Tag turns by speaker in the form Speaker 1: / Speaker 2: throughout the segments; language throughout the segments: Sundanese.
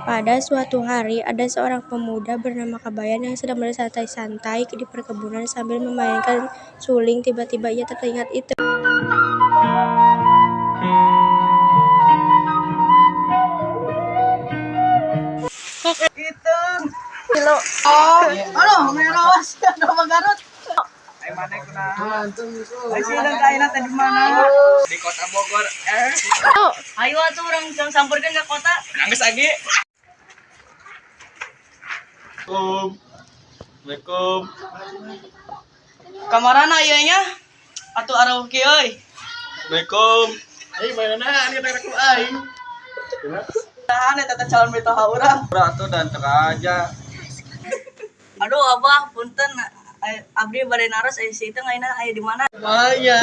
Speaker 1: Pada suatu hari, ada seorang pemuda bernama Kabayan yang sedang bersantai-santai di perkebunan sambil memainkan suling. Tiba-tiba ia teringat itu.
Speaker 2: Hitung. Kilo. Oh, ano, may rawas na Garut.
Speaker 3: Ay mana kunaon?
Speaker 2: Ay silang kain natin di mana?
Speaker 3: Di kota Bogor eh.
Speaker 2: Ayo atuh urang jang samperkeun ka kota.
Speaker 3: Nangis lagi. Assalamualaikum. Assalamualaikum.
Speaker 2: Kamarana ieu nya? Atuh areuh kieu euy.
Speaker 3: Assalamualaikum. Eh, mana ini kata ku aing.
Speaker 2: Tahan eta teh calon mitoha urang.
Speaker 3: Ora atuh dan aja.
Speaker 2: Aduh abah punten abdi bade naros aya si Iteung ayeuna aya di mana?
Speaker 4: Bahaya.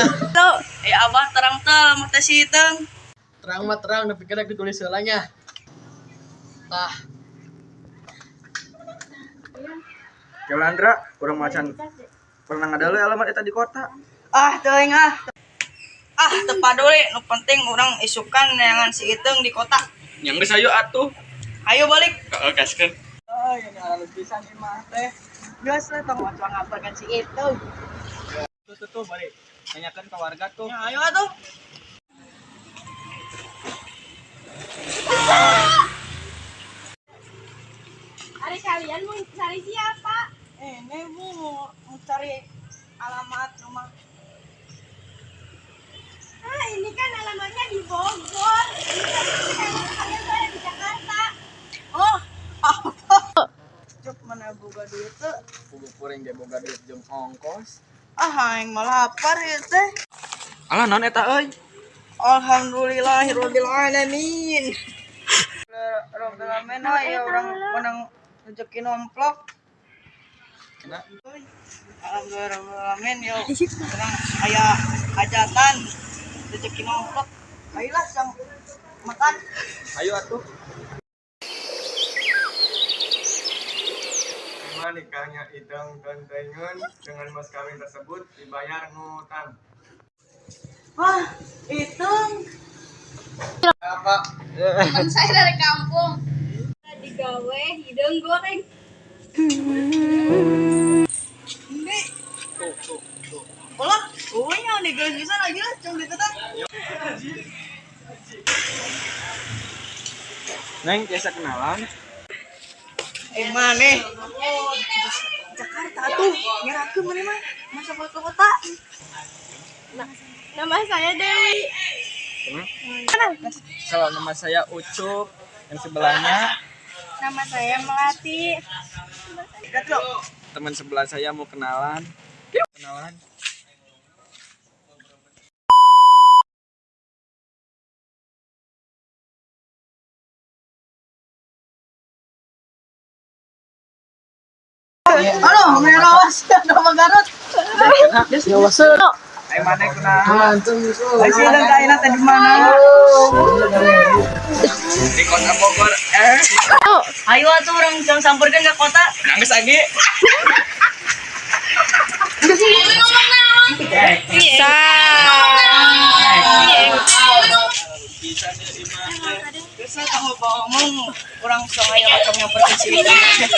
Speaker 2: Eh abah terang teh lamun teh si Iteung.
Speaker 4: Terang mah terang, tapi kira ditulis heula nya. Tah,
Speaker 3: Yolandra, kurang macan pernah ngadalu alamat eta di kota.
Speaker 2: Ah teuing ah. Ah teu paduli nu penting urang isukan neangan si Iteung di kota.
Speaker 3: Yang geus ayo atuh.
Speaker 2: Ayo balik.
Speaker 3: Heeh, gaskeun.
Speaker 2: Oh, ini halus pisan imah teh. Geus lah tong maca ngabarkeun si Iteung.
Speaker 3: Tuh tuh tuh balik. Nanyakeun ke warga tuh.
Speaker 2: Ya, ayo atuh.
Speaker 1: Hari kalian mau cari siapa?
Speaker 2: Ini Bu mau cari alamat rumah.
Speaker 1: Ah, ini kan alamatnya di Bogor. Ini kan kalian tuh ada di Jakarta.
Speaker 2: Oh, apa? Cuk mana boga duit teh?
Speaker 3: Pugu kuring ge boga duit jeung ongkos.
Speaker 2: Ah, aing mah lapar ieu teh.
Speaker 3: Alah naon eta euy?
Speaker 2: Alhamdulillahirabbil alamin. Rabbil alamin ah, ya orang menang rezeki nomplok.
Speaker 3: Kena.
Speaker 2: Alhamdulillahirabbil alamin yo. Orang aya hajatan rezeki nomplok. Ayolah sang makan.
Speaker 3: Ayo atuh.
Speaker 5: Terima nikahnya Ideng dan Tengen dengan mas kawin tersebut dibayar ngutang.
Speaker 2: Wah, Iteung.
Speaker 3: Apa?
Speaker 6: Teman saya dari kampung.
Speaker 1: Digawe hidung goreng.
Speaker 2: Ini. Tuh, tuh, tuh. Ulah, uangnya nih guys, bisa lagi lah, cung ditetan.
Speaker 3: Neng, biasa kenalan.
Speaker 2: Eh, mana? Jakarta tuh, ngerakeun mana mah? Masa ke kota.
Speaker 1: Nama saya Dewi.
Speaker 3: Kalau nama saya Ucup, yang sebelahnya
Speaker 1: Nama saya Melati.
Speaker 2: Lihat lo.
Speaker 3: teman sebelah saya mau kenalan. Kenalan.
Speaker 2: Aduh, may rawas na Garut.
Speaker 3: Ay mana kunaon?
Speaker 2: Ay silang kain natin di mana?
Speaker 3: Di kota Bogor eh.
Speaker 2: Ayo atuh urang jang samperkeun ka kota.
Speaker 3: Nangis lagi.
Speaker 2: Bisa kamu ngomong urang sok aya macam nyamperkeun si Iteung.